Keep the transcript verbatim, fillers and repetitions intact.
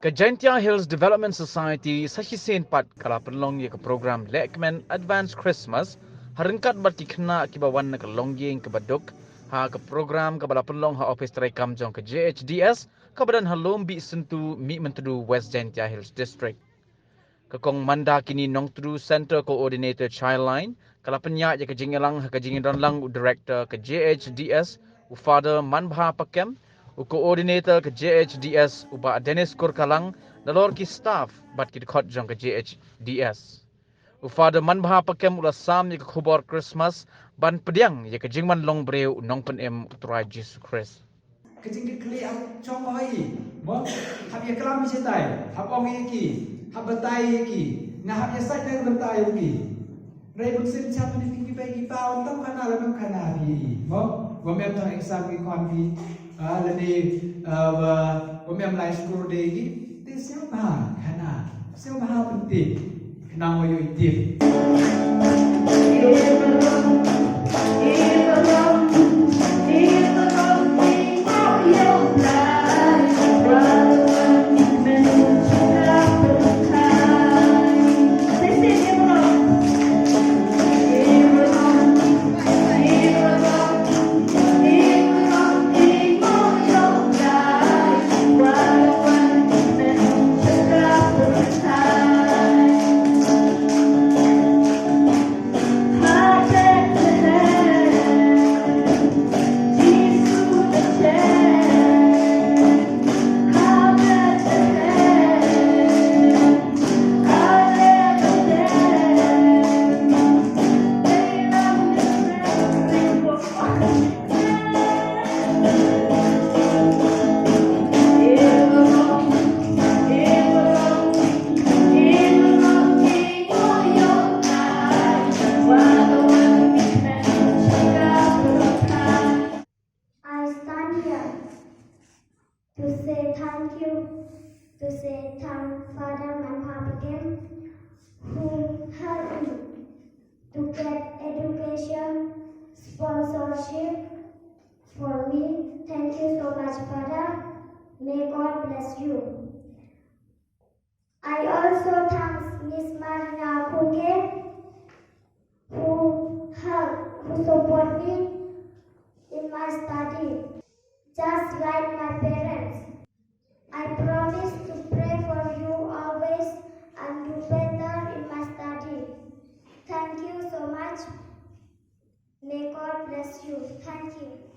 Ka Jaintia Hills Development Society sa shisien pat ka la pynlong ïa ka program lehkmen Advance Christmas ha ryngkat bad ki khynnah kiba wan na ka longïing kaba duk ha ka program kaba la pynlong ha ophis treikam jong ka J H D S kaba don ha Lombih Syntu, Mihmyntdu, West Jaintia Hills District. Ka Kong Mandakini Nongtdu, Centre Coordinator Childline, ka la pynïaid ïa ka jingïalang ha ka jingïadonlang u Director ka J H D S, u Father Manbha Pakem, u Coordinator ka J H D S, u Bah Dennis Kurkalang, nalor ki staff bad ki dkhot jong ka J H D S. U Father Manbha Pakem u la sam ïa ka khubor Christmas ban pdiang ïa ka jingwan long briew u Nongpynim u Trai Jisu Khrist. Ka jingkitkhlieh hap shong ha i, mo, hap ïaklam shatai, hap ong ïa ki, hap batai ïa ki, nga hap ïasaid na ka bynta ïa ki. Hynrei bun sien shah pynïaid ki bai ki paw, tang khana la, tang khana phi, mo, wa mem tang exam ki khon phi, ah, lane, ah, wa, wa mem lai skul de ki, te sngewbha khana, sngewbha pyntip. Khnang wa ïohi tip. I stand here to say thank you, to say thank Father Manbha Pakem, who helped me to get education, sponsorship for me. Thank you so much, Father. May God bless you. I also thanks Miss Marina Khuge, who help, who support me in my study, just like my parents. I promise to pray for you always and do better in my study. Thank you so much. May God bless you. Thank you.